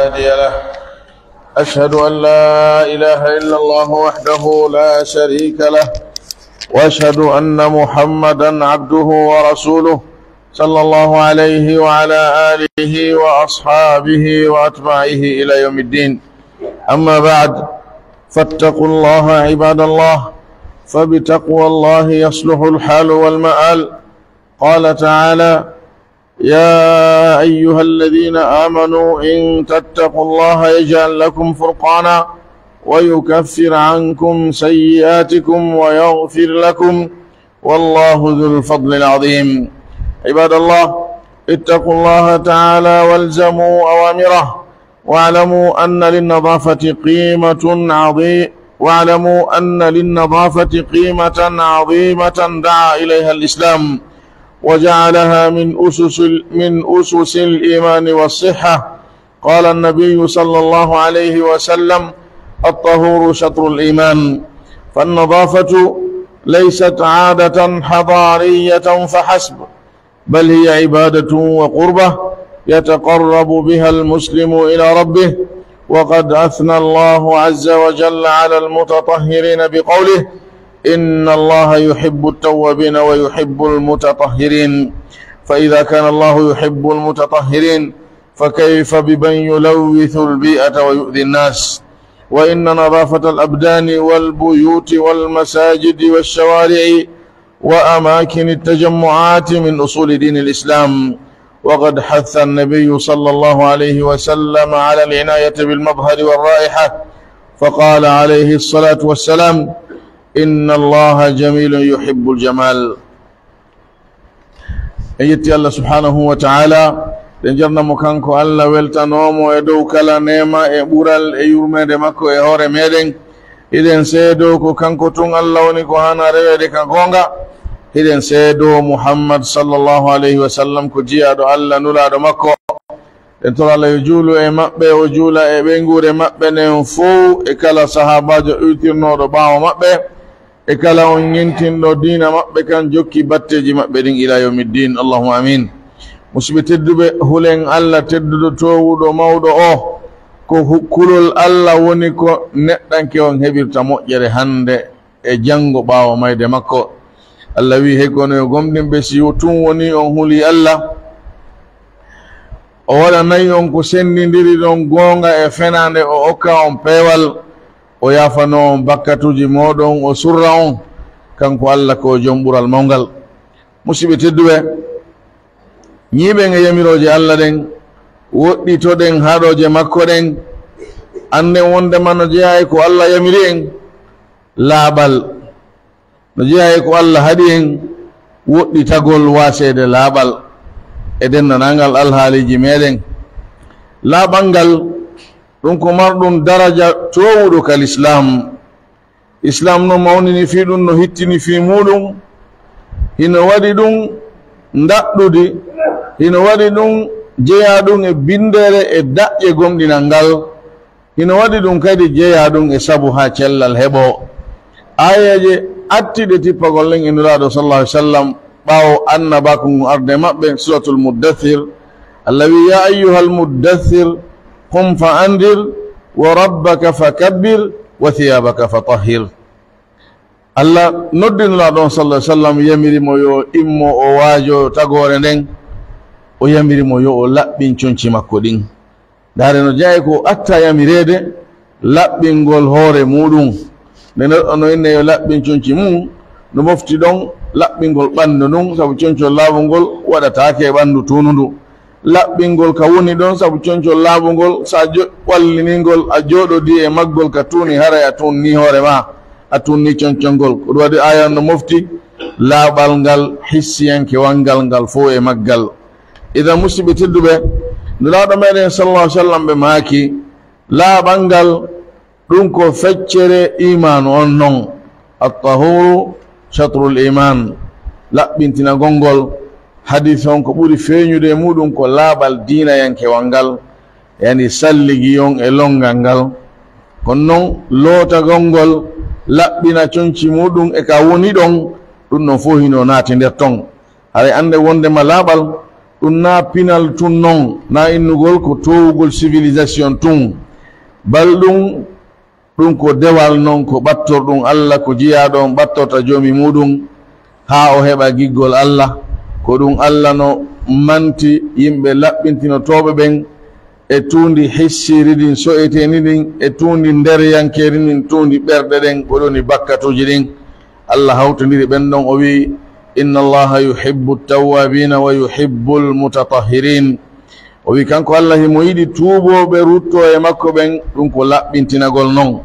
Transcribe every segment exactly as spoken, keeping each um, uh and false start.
هادي له. أشهد أن لا إله إلا الله وحده لا شريك له، وأشهد أن محمدا عبده ورسوله، صلى الله عليه وعلى آله وأصحابه وأتباعه إلى يوم الدين. أما بعد، فاتقوا الله عباد الله، فبتقوى الله يصلح الحال والمآل. قال تعالى: يا أيها الذين آمنوا إن تتقوا الله يجعل لكم فرقانا ويكفر عنكم سيئاتكم ويغفر لكم، والله ذو الفضل العظيم. عباد الله، اتقوا الله تعالى والزموا أوامره، واعلموا أن للنظافة قيمة عظي-، واعلموا أن للنظافة قيمة عظيمة دعا إليها الإسلام وجعلها من أسس ال-، من أسس الإيمان والصحة. قال النبي صلى الله عليه وسلم: الطهور شطر الإيمان. فالنظافة ليست عادة حضارية فحسب، بل هي عبادة وقربة يتقرب بها المسلم إلى ربه، وقد أثنى الله عز وجل على المتطهرين بقوله: إن الله يحب التوابين ويحب المتطهرين. فإذا كان الله يحب المتطهرين، فكيف بمن يلوث البيئة ويؤذي الناس؟ وإن نظافة الأبدان والبيوت والمساجد والشوارع وأماكن التجمعات من أصول دين الإسلام، وقد حث النبي صلى الله عليه وسلم على العناية بالمظهر والرائحة، فقال عليه الصلاة والسلام: إن الله جميل يحب الجمال. En yetti Allah subhanahu wa ta'ala, ɗen jarna mo kanko Allah, weltanoo mo e dow kala neema e ɓural e yurmeende makko e hoore meɗen. Hiɗen seedoo ko kanko tun Allah woni ko haana reweede ka goonga. Hiɗen seedoo Muhammad sallallahu alayhi wa sallam ko jiyaaɗo Allah, nulaaɗo makko. Ɗen tora Allah yo juulu e maɓɓe, o juula e ɓeynguure maɓɓe nden fow, e kala sahaabaajo iwtirnooɗo ɓaawo maɓɓe, e kala on ɲentinɗo diina maɓɓe kan, jokki batteeji maɓɓe ɗin ilaa yawmi ddiin. Allahumma amiin. Musidɓe tedduɓe, hulen Allah tedduɗo, toowuɗo, mawɗo o. Ko hu-, kulol Allah woni ko neɗɗanke on heɓirta moƴƴere hannde e janngo ɓaawo mayde makko. Allah wi'i, hey kono yo gomɗinɓe, si tun woni on hulii Allah, o waɗanay on ko senndindiri ɗon goonga e fenaande, o okka on peewal, o yaafanoo on bakkatuuji mooɗon, o surra on, kanko Allah ko o jom ɓural mawngal. Musidɓe tedduɓe, ɲiiɓen e yamirooje Allah ɗen, woɗɗitoɗen haɗooje makko ɗen, annden wonndema no jeyaa e ko Allah yamiri en, laaɓal, no jeyaa e ko Allah haɗi en, woɗɗitagol waaseede laaɓal e denndaangal alhaaliiji meɗen. Laaɓal ngal, ɗum ko marɗum daraja toowuɗo ka Lislaam. Islaam no mawnini fii ɗum, no hittini fii muuɗum, hino waɗi ɗum ndaɗɗudi, hino waɗi ɗum jeyaa ɗum e binndeere e daƴƴe gomɗinal ngal, hino waɗi ɗum kadi jeyaa ɗum e sabu haa cellal heɓoo. Aayeeje attiiɗe tippagol ɗen e Nulaaɗo sallallaahu alayhi wa sallam, ɓaawo annabaaku ngun arde maɓɓe, Suuratul Muddathir, Allah wi'i: "Yaa ayyuhal muddathir, qum fa andir, wa rabbaka fa kabbir, wa thiyaabaka fa tahhir." Allah noddi Nulaaɗo on, sallallaahu alayhi wa sallam, yamiri mo yo immo o waajo tagoore nden, o yamiri mo yo o laɓɓin conci makko ɗin. Ndaare no jeyaa e ko o attaa yamireede, laɓɓingol hoore muuɗum. Nde neɗɗo no innee yo laɓɓin conci mum, no mofti ɗon laɓɓingol ɓanndu ndun, sabu concol laaɓungol waɗataake e ɓanndu tuunundu. Laɓɓingol ka woni ɗon, sabu concol laaɓungol, so a jo-, wallini ngol, a jooɗodii e maggol ka tuuni, haray a tuunnii hoore maa, a tuunnii concol ngol. Ko ɗum waɗi aaya on no mofti laaɓal ngal, hissiyankewal ngal, ngal fow e maggal. Idan, musidɓe tedduɓe, Nulaaɗo meɗen, sallallaahu alayhi wa sallam, ɓe maaki, laaɓal ngal, ɗum ko feccere iimaanu on non. At-tahuru shatrul iman. Laɓɓintinagol ngol, hadiis on ko ɓuri feeɲude e muuɗum ko laaɓal diinayankewal ngal, yani salligi on e lonngal ngal. Kono non, lootagol ngol, laɓɓina conci muuɗum e ka woni ɗon, ɗum ɗon fow hino naati nder ton. Haray annden wonndema laaɓal Ɗun naa pinal tun non, naa innugol ko toowugol civilisation tun. Bal ɗun, ɗun ko dewal non, ko ɓattorɗun Alla, ko jiyaaɗo on ɓattorta Joomi muuɗun, haa o heɓa giggol Alla. Ko ɗun Alla no manti yimɓe laɓɓintinotooɓe ɓen e tuundi hissiiri ndin, so'eteendi ndin, e tuundi ndereyankeeri ndin, tuundi ɓerɗe ɗen, ko ɗun woni bakkatuuji ɗin. Alla hawtindiri ɓen ɗon, o wi'i, "Inna Allaha yuhibbu tawwaabiina wa yuhibbul mutatahhiriin." O wi'i, kanko Alla himo yiɗi tuubooɓe ruttoo e makko ɓen, ɗun ko laɓɓintinagol non.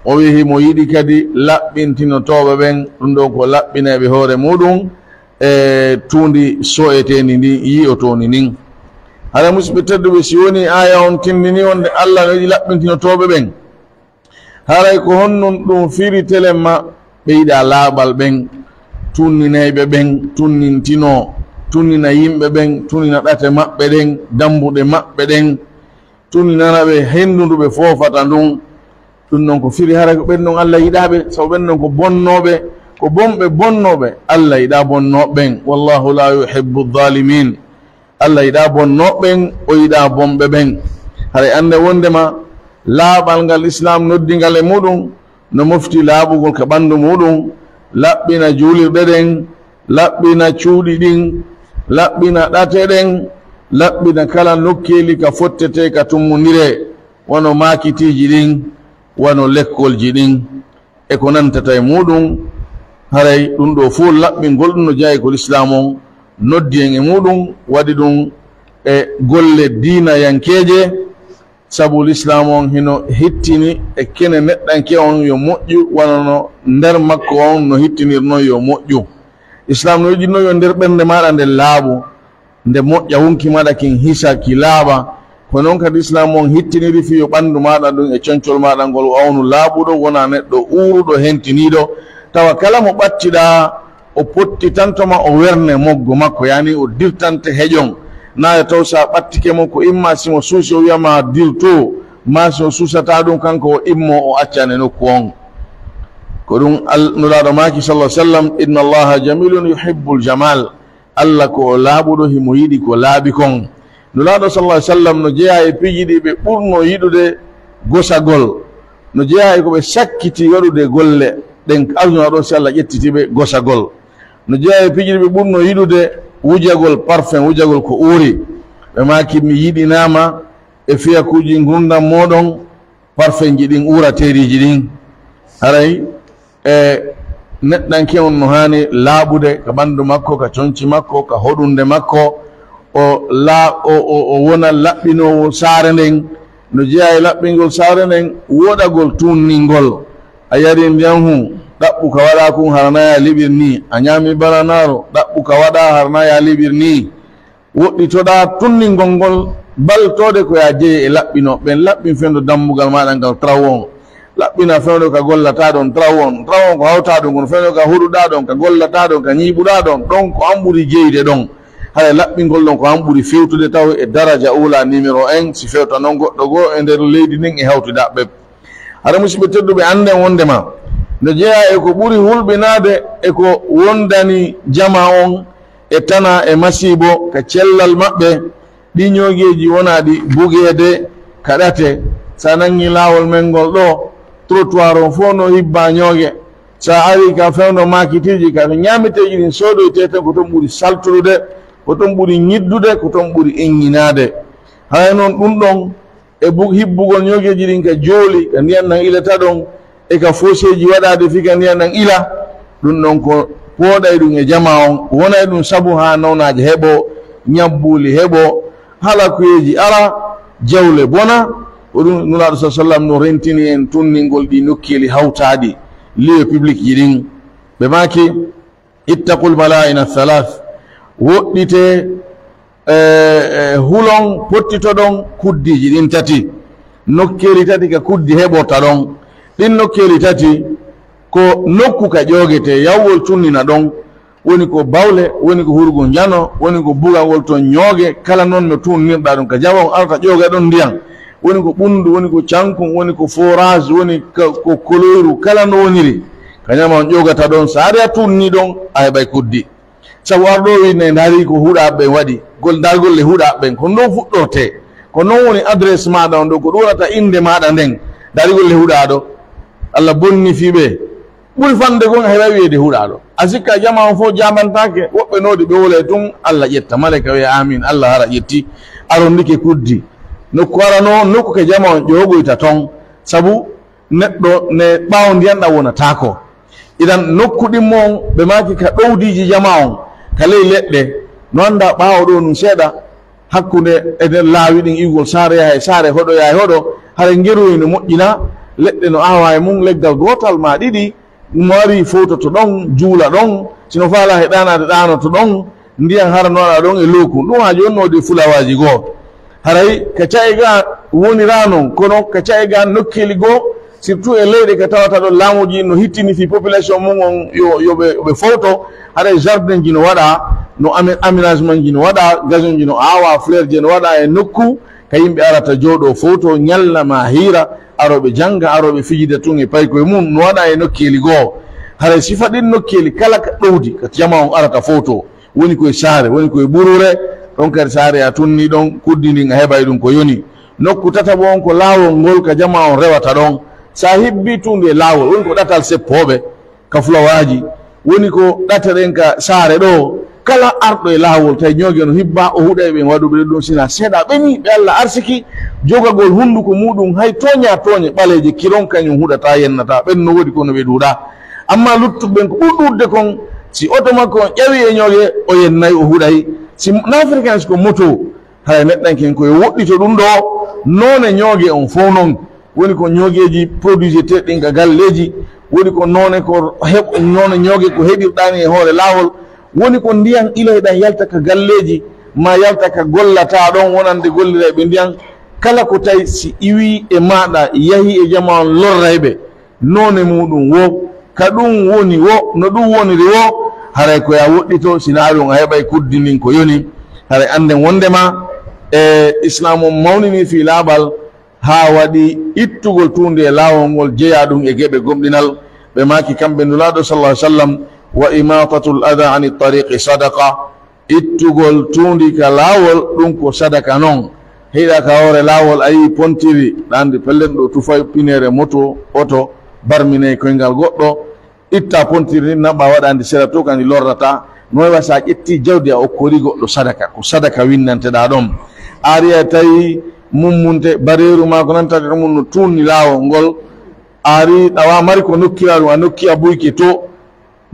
O wi'i, himo yiɗi kadi laɓɓintinotooɓe ɓen, ɗun ɗon ko laɓɓinayɓe hoore muuɗun, e tuundi so'eteendi ndin, yi'otoondi ndin. Hara, musiɓɓe tedduɓe, si wonii aaya on tindinii wonde Alla no yiɗi laɓɓintinotooɓe ɓen, haray ko honɗun ɗun firi telemma ɓe yiɗa laaɓal ɓen, tunninayɓe ɓen, tunnintinoo, tunnina yimɓe ɓen, tunnina ɗate maɓɓe ɗen, dambuɗe maɓɓe ɗen, tunninana ɓe henndu ndu ɓe foofata ndun. Ɗun non ko firi hara ko ɓen ɗon Alla yiɗaa ɓe, sabu ɓen ɗon ko bonnooɓe, ko bonɓe bonnooɓe. Alla yiɗaa bonnooɓe ɓen. Wallahu la yuhibbu zalimin. Alla yiɗaa bonnooɓe ɓen, o yiɗaa bonɓe ɓen. Haray annde wondema laaɓal ngal Islaam noddi ngal e muuɗun, no mofti laaɓugol ka ɓanndu muuɗun, laɓɓina juulirɗe ɗen, laɓɓina cuuɗi ɗin, laɓɓina ɗate ɗen, laɓɓina kala nokkeeli ka fottetee ka tummondiree, wano maakitiiji ɗin, wano lekkolji ɗin, e ko nantata e muuɗun. Haray ɗun ɗoo fow laɓɓingol ɗun no jeyaa e ko Lislaamu on noddi en e muuɗun, waɗi ɗun e golle diinayankeeje, sabu Lislaamu on hino hittini e kene neɗɗanke on yo moƴƴu, wano no nder makko on no hittinir non yo moƴƴu. Islaam no yiɗi non yo nder ɓernde maaɗa nden laaɓu, nde moƴƴa, wonki maaɗa kin hisa, ki laaɓa. Ko non kadi Islaam on hittiniri fii yo ɓanndu maaɗa ndun e concol maaɗa ngol wawnu laaɓuɗo, wona neɗɗo uuruɗo, hentiniiɗo. Tawa kala mo ɓattiɗaa, o pottitanto ma, o werne moggo makko, yani o dirtante heƴon. Naa yo taw si a ɓattike mo, ko imma si mo suusi o wi'a ma dirto, maa si o suusataa ɗun kanko o immo o acca nokku on. Ko ɗun Al-, Nulaaɗo maaki, sallallahu alaihi wasallam, "Inna Allaha jamilun yuhibbul jamal." Alla ko o laaɓuɗo, himo yiɗi ko laaɓi kon. Nulaaɗo, sallallahu alaihi wasallam, no jeyaa e piiji ɗi ɓe ɓurnoo yiɗude gosagol, no jeyaa e ko ɓe sakkiti waɗude golle ɗen aduna ɗoo, si Alla ƴettiti ɓe gosagol. No jeyaa e piiji ɗi ɓe ɓurnoo yiɗude wujagol parfum, wujagol ko uuri. Ɓe maaki, "Mi yiɗinaama e fiyakuuji ngurndan mooɗon, parfenji ɗin, uurateeriiji ɗin." Haray e neɗɗanke on no haani laaɓude ka ɓanndu makko, ka conci makko, ka hoɗunde makko, o laa-, o, o, o wona laɓɓinoowo saare nden. No jeyaa e laɓɓingol saare nden, woɗagol tuunningol. A yarii ndiyan hun, ɗaɓɓu ka waɗaa kun, hara naa ya liɓir nii. A ñaami bananaaru, ɗaɓɓu ka waɗaa, hara naa ya liɓir nii. Woɗɗitoɗaa tunningol ngol, baltoode ko ya jeye e laɓɓinooɓe ɓen. Laɓɓin fewndo dambugal maaɗa ngal, trawon. Laɓɓina fewndo ka gollataa ɗon, trawon. Trawon ko hawtaa ɗon kon, fewndo ka hoɗuɗaa ɗon, ka gollataa ɗon, ka ñiiɓuɗaa ɗon. Ɗon ko an ɓuri jeyde ɗon. Haray laɓɓingol ɗon ko an ɓuri fewtude taw e daraja uulaa numéro un, si fewta non goɗɗo goo e nder leydi ndin e hawti daɓɓe. Hara musiɓɓe tedduɓe, annden wondema no jeyaa e ko ɓuri hulɓinaade e ko wondani jamaa on e tanaa e masiibo ka cellal maɓɓe. Ɗii ñoogeeji wonaa ɗi bugeede ka ɗate. Si a nangii laawol men ngol ɗoo, trottoir on fow no hibbaa ñooge. Si a arii ka fewndo maakitiiji, ka to ñaameteeji ɗin soodoytee ton, ko ton ɓuri saltude, ko ton ɓuri ñiddude, ko ton ɓuri inñinaade. Haya non ɗun ɗon, e bu-, hibbugol ñoogeeji ɗin ka jooli, ka ndiyan ɗan ilata ɗon, e ka fooseeji waɗaade fii ka ndiyan ɗan ila, ɗun ɗon ko pooɗay ɗun e jamaa on, wonay ɗun sabu haa nawnaaje heɓoo, ñabbuuli heɓoo, halakuyeeji ara, jawle bona. Ko ɗun Nulaaɗo, sallallaahu alayhi wa sallam, no rentini en tunningol ɗii nokkeeli hawtaaɗi, lieu public ji ɗin. Ɓe maaki, "Ittaqul malaa'ina thalath." Woɗɗitee, eh, eh, hulon, pottitoɗon kuddiiji ɗin tati. Nokkeeli tati ka kuddi heɓorta ɗon. Ɗin nokkeeli tati ko nokku ka ƴoogetee, yawgol tunnina ɗon. Woni ko bawle, woni ko hurgo njano, woni ko bugagol ton ñooge, kala non no tunnirɗaa ɗun. Ka jamaa on arata ƴooga ɗon ndiyan. Woni ko ɓunndu, woni ko cankun, woni ko forage, woni ka, ko koloyru, kala no woniri. Ka jamaa on ƴoogata ɗon, si a ari a tunni ɗon, a heɓay kuddi. Sabu arɗo o wi'i, "Ne ndaari ko huɗaaɓe ɓen waɗi." Gol-, ndaa golle huɗaa ɓen, ko non fuɗɗortee. Ko non woni adresse maaɗa on ɗoo, ko ɗum wonata innde maaɗa nden. Ndaa ɗi golle huɗaa ɗoo. Alla bonni fii ɓe. Ɓuri fanɗude kon a heɓay wi'eede huɗaa ɗoo. A sikka jama on fof jaabantaake, woɓɓe noodi ɓe woloyi tun, Alla ƴetta. Maleyka wi'a, "Aamiin, Alla hara ƴetti." Arondike kuddi. Nokku arano, nokku ka jama on ƴoogoyta ton. Sabu neɗɗo ne ɓaawo ndiyan ɗan wonataako. Idan nokku ɗimmo on, ɓe maaki ka ɗowdiiji jama on, ka ley leɗɗe, no anndaa ɓaawo ɗoo nun seeɗa, hakkunde e nder laawi ɗin iwgol saare yaha e saare, hoɗo yaha e hoɗo, hara ngeroy no moƴƴina, leɗɗe no aawa e mun, leggal gootal maa ɗiɗi, mo ari fowtoto ɗon, juula ɗon, si no faalaa e ɗaanaade ɗaanoto ɗon, ndiyan hara no waɗa ɗon e looku. Ɗum haa jooni no waɗi fulawaaji goo. Haray ka ca'e ga woniraa non, kono ka ca'e ga nokkeeli goo, surtout e leyɗe ka tawata ɗon laamuuji no hittini fii population mun on yo, yo ɓe, yo ɓe fowto, haray jardinji no waɗa, no ame-, aménagementji no waɗa, gazonji no aawa, fleurji no waɗa e nokku ka yimɓe arata jooɗoo fowto, ñalla maa hiira, arooɓe jannga, arooɓe fijida tun e paykoy mun, no waɗa e nokkeeli goo. Haray sifa ɗin nokkeeli kala ka ɗowdi, ka jama on arata fowto. Woni ko e saare, woni ko e ɓuruure, ɗon kadi saare a tunni ɗon, kuddi ndin a heɓay ɗum ko yoni. Nokku tataɓo on ko laawol ngol ka jama on rewata ɗon. Sa hibbi tuundu e laawol, woni ko ɗatal seppooɓe ka fulawaaji, woni ko ɗate ɗen ka saare ɗoo. Kala arɗo e laawol, tawi ñooge no hibba, o huɗay ɓen waɗuɓe ɗum, sina seeɗa ɓeni ɓe Alla arsiki jogagol hunduko muuɗum, hay tooña tooñe ɓaleeje kiron, kañum huɗata, yennata, ɓen no woodi kono ɓe ɗuuɗa. Amma luttuɓe ɓen ko ɓuri ɗuuɗude kon, si oto makko on ƴawi e ñooge, o yennay, o huɗay. Si naafirkan si ko moto, hay neɗɗanke ko yo woɗɗito ɗum ɗoo, noone ñooge on fow non. Woni ko ñoogeeji produit jeteeɗi ɗin ka galleeji, woni ko noone ko heɓ-, noone ñooge ko heɓirɗaa ni e hoore laawol, woni ko ndiyan ilayɗan yalta ka galleeji, maa yalta ka gollataa ɗon wonande gollirayɓe ndiyan. Kala ko tawi si iwii e maaɗa, yahii e jama on, lorray ɓe. Noone muuɗum wo, ka ɗum woni wo, no ɗum woniri wo, haray ko yo a woɗɗito, si naa ɗum a heɓay kuddi ndin ko yoni. Haray annden wonndema e Islaamu on mawninii fii laaɓal, haa waɗi ittugol tuundi e laawol ngol jeyaa ɗum e geɓe gomɗinal. Ɓe maaki kamɓe Nulaaɗo sallallaahu alayhi wa sallam, "Wa imaatatul adhaa ani tariqi sadaqa." Ittugol tuundi ka laawol, ɗum ko sadaka non. Hiɗa ka hoore laawol, a yi'i pontiri, ɗa anndi pellet ɗo tufay pineere moto, oto, barminay koyngal goɗɗo, itta pontiri ndin, naɓa, waɗa ndi sera to, ka ndi lorrata. No wayi wa sa ƴetti jawdi a okkori goɗɗo sadaka, ko sadaka winnanteɗaa ɗon. A ari a tawi mummunte, bareeru maa ko nantata e mun no tuunni laawol ngol, a ari ɗawa mari ko nokkiraa ɗum, a nokki a buyke to,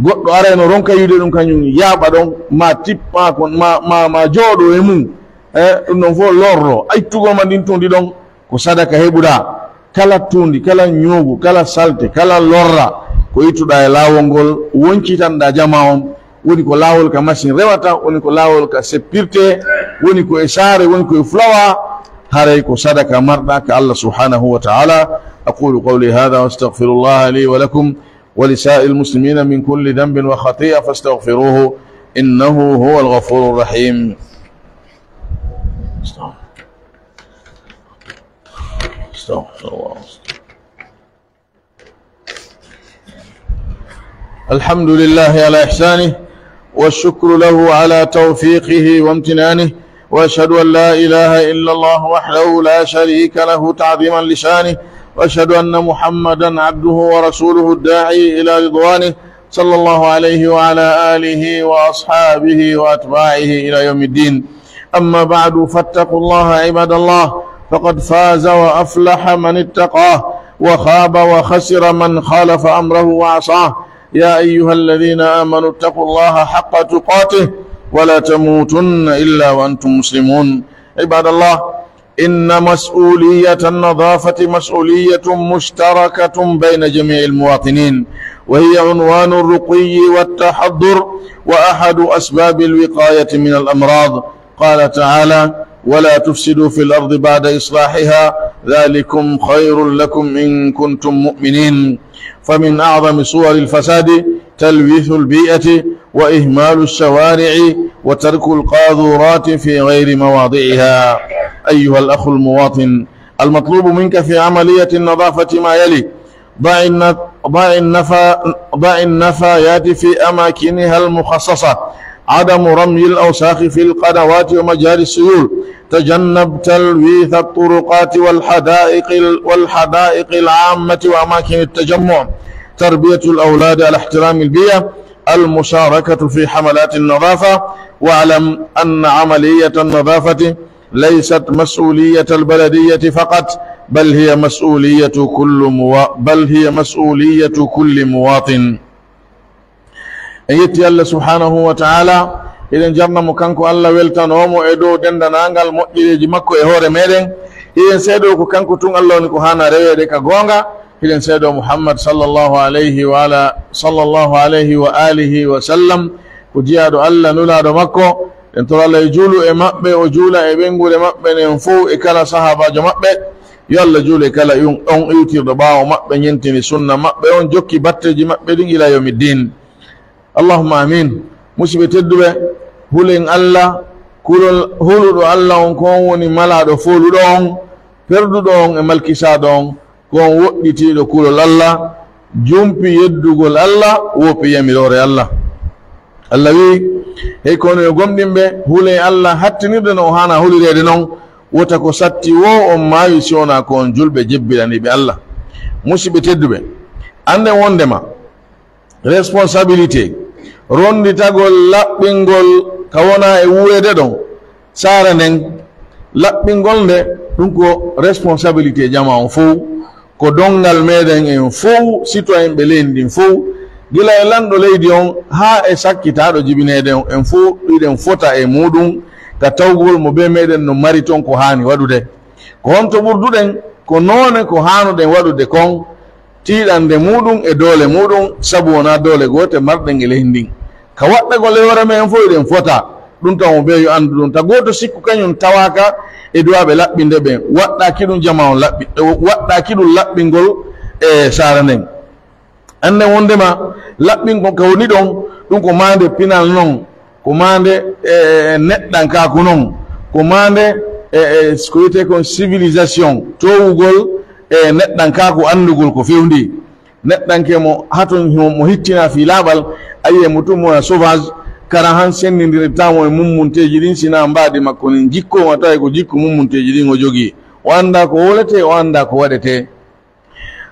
goɗɗo arayno ronka yi'ude ɗum, kañum yaaɓa ɗon, ma tippa kon, ma, ma, ma jooɗo e mum. E, ɗum ɗon fof lorro. A ittugol ma ndin tuundi ɗon, ko sadaka heɓuɗaa. Kala tuundi, kala ñoogu, kala salte, kala lorra, ko ittuɗaa e laawol ngol, woncitanɗaa jama on. Woni ko laawol ka machine rewata, woni ko laawol ka seppirte, woni ko e saare, woni ko e fulawa, haray ko sadaka marɗaa ka Allah subhanahu wa ta'ala. أقول قولي هذا وأستغفر الله لي ولكم ولسائر المسلمين من كل ذنب وخطيئة فاستغفروه إنه هو الغفور الرحيم. استغفر الله. الحمد لله على إحسانه، والشكر له على توفيقه وامتنانه، وأشهد أن لا إله إلا الله وحده لا شريك له تعظيما لشانه، وأشهد أن محمدا عبده ورسوله الداعي إلى رضوانه، صلى الله عليه وعلى آله وأصحابه وأتباعه إلى يوم الدين. أما بعد، فاتقوا الله عباد الله، فقد فاز وأفلح من اتقاه، وخاب وخسر من خالف أمره وعصاه. يا أيها الذين آمنوا اتقوا الله حق تقاته ولا تموتن إلا وأنتم مسلمون. عباد الله، إن مسؤولية النظافة مسؤولية مشتركة بين جميع المواطنين، وهي عنوان الرقي والتحضر، وأحد أسباب الوقاية من الأمراض. قال تعالى: "ولا تفسدوا في الأرض بعد إصلاحها، ذلكم خير لكم إن كنتم مؤمنين". فمن أعظم صور الفساد تلويث البيئة وإهمال الشوارع وترك القاذورات في غير مواضعها. أيها الأخ المواطن، المطلوب منك في عملية النظافة ما يلي: ضع الن-، ضع النفا-، ضع النفايات في أماكنها المخصصة، عدم رمي الأوساخ في القنوات ومجاري السيول. تجنب تلويث الطرقات والحدائق، والحدائق العامة وأماكن التجمع. تربية الأولاد على احترام البيئة. المشاركة في حملات النظافة. واعلم أن عملية النظافة ليست مسؤولية البلدية فقط، بل هي مسؤولية كل موا-، بل هي مسؤولية كل مواطن. En yetti Allah subhanahu wa ta'ala, hiɗen jarna mo kanko Allah, weltanoo mo e dow denndanangal moƴƴereeji makko e hoore meɗen. Hiɗen seedoo ko kanko tun Allah woni ko haana reweede ka goonga. Hiɗen seedoo Muhammad sallallahu alayhi wa ala, sallallahu alayhi wa alihi wa sallam ko jiyaaɗo Allah, nulaaɗo makko. En tora Allah yo juulu e maɓɓe, o juula e ɓeynguure maɓɓe nden fow e kala sahaabaajo maɓɓe. Yo Allah juulu e kala on, on iwtirɗo ɓaawo maɓɓe, ñentini sunna maɓɓe on, jokki batteeji maɓɓe ɗin ila yawmi ddin. Allahumma amin. Musiɓɓe tedduɓe, hulen Allah, kulol huluɗo Allah on, ko on woni malaaɗo fooluɗo on, perduɗo on e malkisaaɗo on, ko on woɗɗitiiɗo kulol Allah, jumpi yeddugol Allah, woppi yamiroore Allah. Allah wi'i, hey ko onon yo gomɗinɓe, hulee Allah hattinirde no o haana hulireede non, wota ko satti woo on maayu si wonaa ko on julɓe jebbilaniiɓe Allah. Musiɓɓe tedduɓe, annden wonndema, responsabilité, ronnditagol laɓɓingol ka wonaa e wuureede ɗon, saare nden, laɓɓingol nde, ɗun ko responsabilité jamaa on fow, ko donngal meɗen en fow, sitoyenɓe leydi ndin fow, gila e lanɗo leydi on haa e sakkitaaɗo jibineede on, en fow hiɗen fota e muuɗun ka tawgol mo bee meɗen no mari ton ko haani waɗude. Ko honto ɓurduɗen? Ko noone ko haanuɗen waɗude kon, tiiɗannde muuɗun e doole muuɗun, sabu wonaa doole goote marɗen e leydi ndin. Ka waɗɗagol e hoore men fow hiɗen fota, ɗun taw mo bee yo anndu ɗun. Ta gooto sikku kañun tawaaka e duwaaɓe laɓɓinde ɓen, waɗɗaaki ɗun jamaa on laɓɓi-, waɗɗaaki ɗun laɓɓingol e saare nden. Annden wonndema laɓɓingol ka woni ɗon, ɗun ko maande pinal non, ko maande, e, neɗɗankaaku non, ko maande, e, e, ko wiyetee kon civilisation, toowugol e neɗɗankaaku, anndugol ko fewndii. Neɗɗanke mo haton, mo, mo hittinaa fii laaɓal, a yi'ay mo tun mo wona sauvage, kara han senndindirtaa mo e mummunteeji ɗin, sinaa mbaadi makko ndin jikkoo ma taway ko jikku mummunteeji ɗin o jogii. O anndaa ko wowletee, o anndaa ko waɗetee.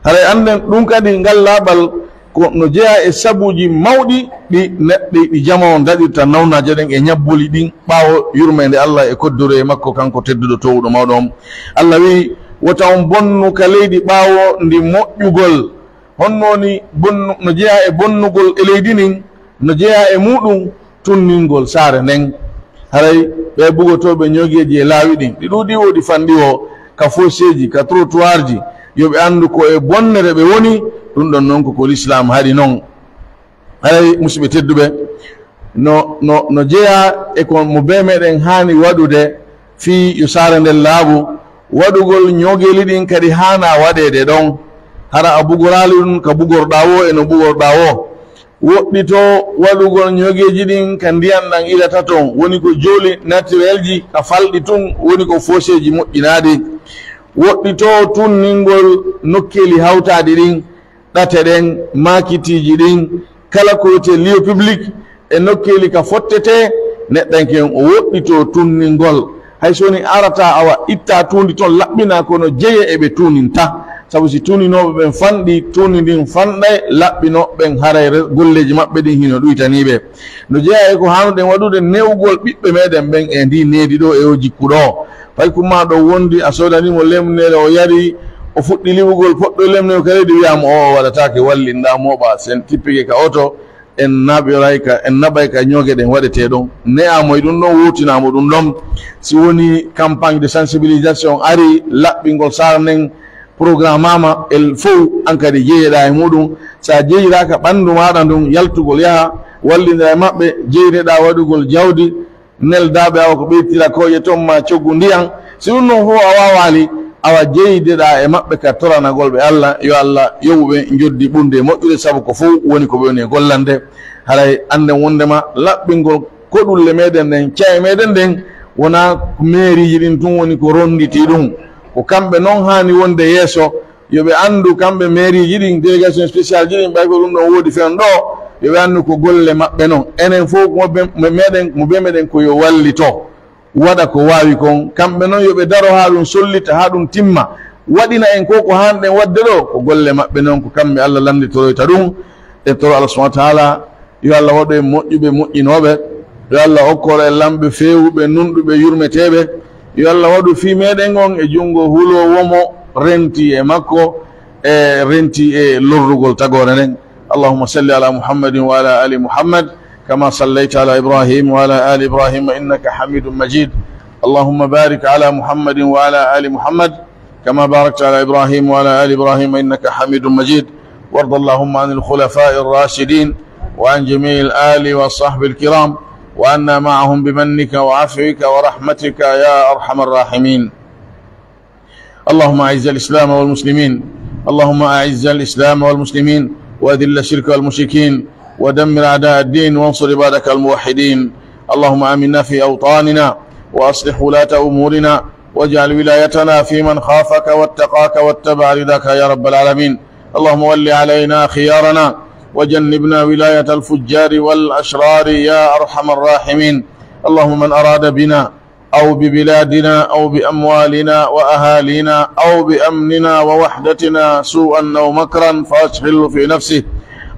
Haray annden ɗun kadi, ngal laaɓal ko no jeyaa e sabuuji mawɗi ɗi neɗɗi, ɗi jamaa on daɗirta nawnaaje ɗen e ñabbuli ɗin ɓaawo yurmeende Allah e kodduroye makko, kanko tedduɗo toowuɗo mawɗo on. Allah wi'i, wota on bonnu ka leydi ɓaawo ndi moƴƴugol. Honno woni bonnu-, no jeyaa e bonnugol e leydi ndin? No jeyaa e muuɗun tunningol saare nden. Haray ɓee bugotooɓe ñoogeeji e laawi ɗin, ɗi ɗuuɗii woo, ɗi fanɗii woo, ka foseeji, ka trottoirji, yo ɓe anndu ko e bonnere ɓe woni, ɗun ɗon non ko ko Lislaam haɗi non. Haray, musiɓɓe tedduɓe, no, no, no jeyaa e ko mo bee meɗen haani waɗude fii yo saare nden laaɓu, waɗugol ñoogeeli ɗin kadi haanaa waɗeede ɗon. Hara a bugoraali ɗun ka bugorɗaa woo e no bugorɗaa woo. Woɗɗitoo waɗugol ñoogeeji ɗin ka ndiyan ɗan ilata ton, woni ko jooli naturelji ka falɗi tun, woni ko foseeji moƴƴinaaɗi. Woɗɗitoo tunningol nokkeeli hawtaaɗi ɗin, ɗate ɗen, maakitiiji ɗin, kala ko wiyetee lieu public e nokkeeli ka fottetee, neɗɗanke on o woɗɗitoo tunningol. Hay so woni arataa awa ittaa tuundi ton laɓɓinaa, kono jeye e ɓe tuuninta. Sabu si tuuninooɓe ɓen fanɗii, tuundi ndin fanɗay, laɓɓinooɓe ɓen haray re-, golleeji maɓɓe ɗin hino ɗuytanii ɓe. No jeyaa e ko haanuɗen waɗude newugol ɓiɓɓe meɗen ɓen e ndii needi ɗoo e oo jikku ɗoo. Fay kummaa ɗoo wondi, a soodanii mo lemnere, o yari, o fuɗɗi liɓugol poɗɗo lemnere ka leydi, wi'aa mo, "Oo, o waɗataake, wallinɗaa mooɓaa, sen tippike ka oto." En naɓoray ka, en naɓay ka ñooge ɗen waɗetee ɗon. Ne'aa mo e ɗun ɗon, wowtinaa mo ɗun ɗon. Si woni campagne de sensibilisation arii, laɓɓingol saare nden programmaama, el fow an kadi jeyeɗaa e muuɗun. Si a jeyiraaka ɓanndu maaɗa ndun, yaltugol yaha, wallindiraa e maɓɓe, jeyreɗaa waɗugol jawdi, neldaaɓe awa ko ɓeytira kooƴe ton maa coggu ndiyan. Si ɗun non fow a waawaali, awa jeydeɗaa e maɓɓe ka toranagol ɓe Allah, yo Allah yoɓu ɓe njoddi ɓurnde e moƴƴude, sabu ko fow woni ko ɓe woni e gollande. Haray annden wonndema laɓɓingol koɗulle meɗen ɗen, ca'e meɗen ɗen, wonaa meeriiji ɗin tun woni ko ronnditii ɗun. Ko kamɓe non haani wonde yeeso, yo ɓe anndu kamɓe meeriiji ɗin, délégation spéciale ji ɗin, ɓay ko ɗun ɗon woodi fen ɗoo, Yo ɓe anndu ko golle maɓɓe non. Enen fow mo be-, mo meɗen, mo be meɗen ko yo wallito, waɗa ko waawi kon. Kamɓe non yo ɓe daro haa ɗum sollita, haa ɗum timma. Waɗina en ko ko haanɗen waɗde ɗoo, ko golle maɓɓe non, ko kamɓe Allah lannditoroyta ɗum. En toro Allah subhanahu wa ta'ala, yo Allah waɗu en moƴƴuɓe, moƴƴinooɓe. Yo Allah okkor en lamɓe feewuɓe, nunɗuɓe, yurmeteeɓe. Yo Allah waɗu fii meɗen on e junngo huloowo mo renti e makko, e renti e lorrugol tagoore nden. اللهم صل على محمد وعلى آل محمد كما صليت على إبراهيم وعلى آل إبراهيم إنك حميد مجيد. اللهم بارك على محمد وعلى آل محمد كما باركت على إبراهيم وعلى آل إبراهيم إنك حميد مجيد. وارض اللهم عن الخلفاء الراشدين وعن جميع الآل والصحب الكرام وعنا معهم بمنك وعفوك ورحمتك يا أرحم الراحمين. اللهم أعز الإسلام والمسلمين. اللهم أعز الإسلام والمسلمين وأذل الشرك والمشركين ودمر أعداء الدين وانصر عبادك الموحدين. اللهم آمنا في أوطاننا وأصلح ولاة أمورنا واجعل ولايتنا في من خافك واتقاك واتبع رضاك يا رب العالمين. اللهم ول علينا خيارنا وجنبنا ولاية الفجار والأشرار يا أرحم الراحمين. اللهم من أراد بنا أو ببلادنا أو بأموالنا وأهالينا أو بأمننا ووحدتنا سوءا أو مكرا فأشغله في نفسه.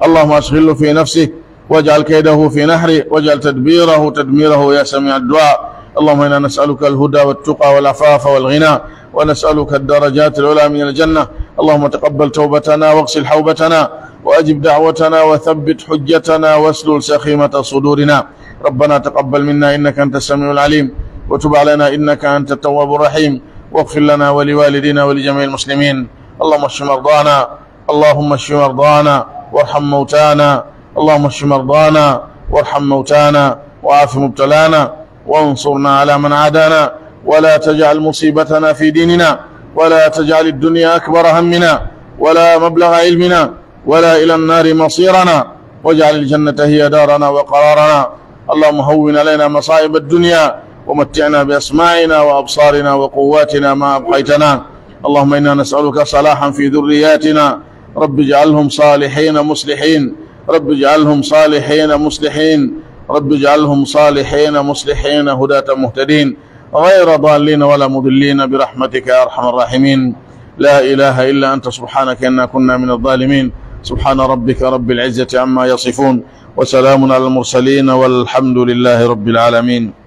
اللهم أشغله في نفسه واجعل كيده في نحره واجعل تدبيره تدميره يا سميع الدعاء. اللهم إنا نسألك الهدى والتقى والعفاف والغنى ونسألك الدرجات العلى من الجنة. اللهم تقبل توبتنا واغسل حوبتنا وأجب دعوتنا وثبت حجتنا واسلل سخيمة صدورنا. ربنا تقبل منا إنك أنت السميع العليم وتب علينا إنك أنت التواب الرحيم واغفر لنا ولوالدينا ولجميع المسلمين. اللهم اشف مرضانا، اللهم اشف مرضانا وارحم موتانا، اللهم اشف مرضانا وارحم موتانا وعاف مبتلانا وانصرنا على من عادانا ولا تجعل مصيبتنا في ديننا ولا تجعل الدنيا أكبر همنا ولا مبلغ علمنا ولا إلى النار مصيرنا، واجعل الجنة هي دارنا وقرارنا. اللهم هون علينا مصائب الدنيا، ومتعنا بأسماعنا وأبصارنا وقواتنا ما أبقيتنا. اللهم إنا نسألك صلاحا في ذرياتنا، رب اجعلهم صالحين مصلحين، رب اجعلهم صالحين مصلحين، رب اجعلهم صالحين مصلحين هداة مهتدين. غير ضالين ولا مضلين برحمتك يا أرحم الراحمين. لا إله إلا أنت سبحانك إنا كنا من الظالمين. سبحان ربك رب العزة عما يصفون وسلام على المرسلين والحمد لله رب العالمين.